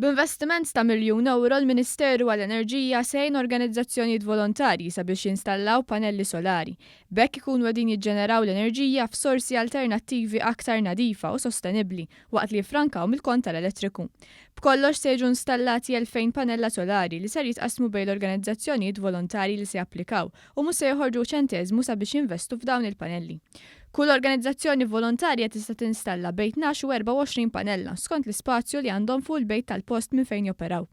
B'investiment ta' miljun ewro l-Ministeru għall-Enerġija se jgħin organizzazzjonijiet volontarji sabiex jinstallaw panelli solari. B'hekk ikunu qegħdin jiġġeneraw l-enerġija f'sorsi alternattivi aktar nadifa u sostenibbli waqt li jiffrankaw mill-kont tal-elettriku. B'kollox se jiġu installati 2,000 panella solari li ser jitqassmu bejn l-organizzazzjonijiet volontarji li se japplikaw u mhux se joħorġu ċenteżmu sabiex jinvestu f'dawn il-panelli. Kull organizzazzjoni volontarja tista' tinstalla bejn 12 u 24 panella, skont l-ispazju li għandhom fuq il-bejt tal-post minn fejn joperaw.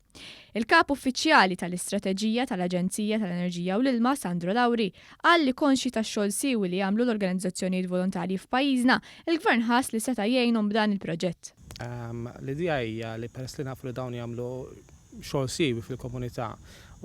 Il-Kap Uffiċjali tal-Istrateġija tal-Aġenzija tal-Enerġija u l-Ilma, Sandro Lauri, qal li konxji tax-xogħol siewi li jagħmlu l-organizzazzjonijiet volontarji f'pajjiżna, il-Gvern ħass li seta' jgħinhom b'dan il-proġett. L-idea hija li peress li nafu li dawn jagħmlu xogħol siewi fil-komunità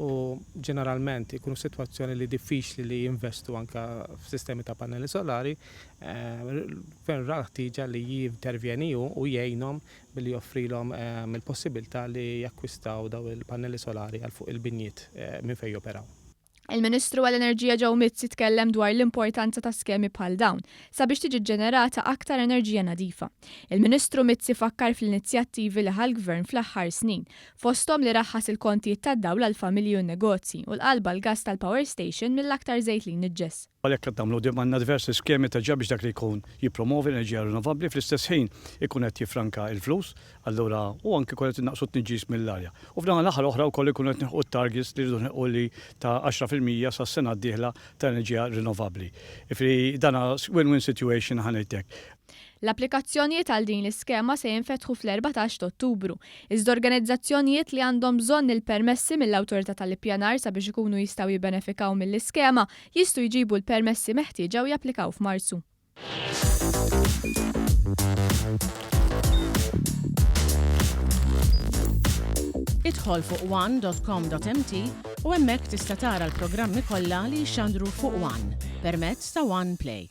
u ġeneralment ikunu f'sitwazzjoni li diffiċli li jinvestu anke f'sistemi ta' pannelli solari, il-Gvern ra l-ħtieġa li jintervjeni hu u jgħinhom billi joffrilhom il-possibilità li jakkwistaw dawn il-pannelli solari għal fuq il-binjiet minn fejn joperaw. Il-Ministru għall-Enerġija Joe Mizzi tkellem dwar l-importanza ta' skemi bħal dawn sabiex tiġi ġġenerata aktar enerġija nadifa. Il-Ministru Mizzi fakkar fl-inizjattivi li ħa l-Gvern fl-aħħar snin, fosthom li raħħas il-kontijiet tad-dawl għall-familji u n-negozji u l-qalba l-gass tal-power station mill-aktar żejt li jniġġes. Għalhekk qed nagħmlu għandna diversi skemi diġà biex dak li jkun jippromovi l-enerġija rinnovabbli fl-istess ħin ikun qed jiffranka l-flus Allura, u anki jkun qed innaqqsu t-tniġġis mill-arja. U f'dan l-aħħar oħra wkoll ikunu qed nilħqu t-targets li rridu nilħqu li ta' 10% sas-sena d-dieħla ta' enerġija rinnovabbli. Jifieri dan win-win situation ħa ngħid hekk. L-applikazzjonijiet għal din l-iskema se jinfetħu fl-14 t'Ottubru. Iżda organizzazzjonijiet li għandhom bżonn il-permessi mill-Awtorità tal-Ippjanar sabiex ikunu jistgħu jibbenefikaw mill-iskema jistgħu jġibu l-permessi meħtieġa u japplikaw f'Marzu. Idħol fuq one.com.mt u hemmhekk tista' tara l-programmi kollha li jixxandru fuq One permezz ta' One Play.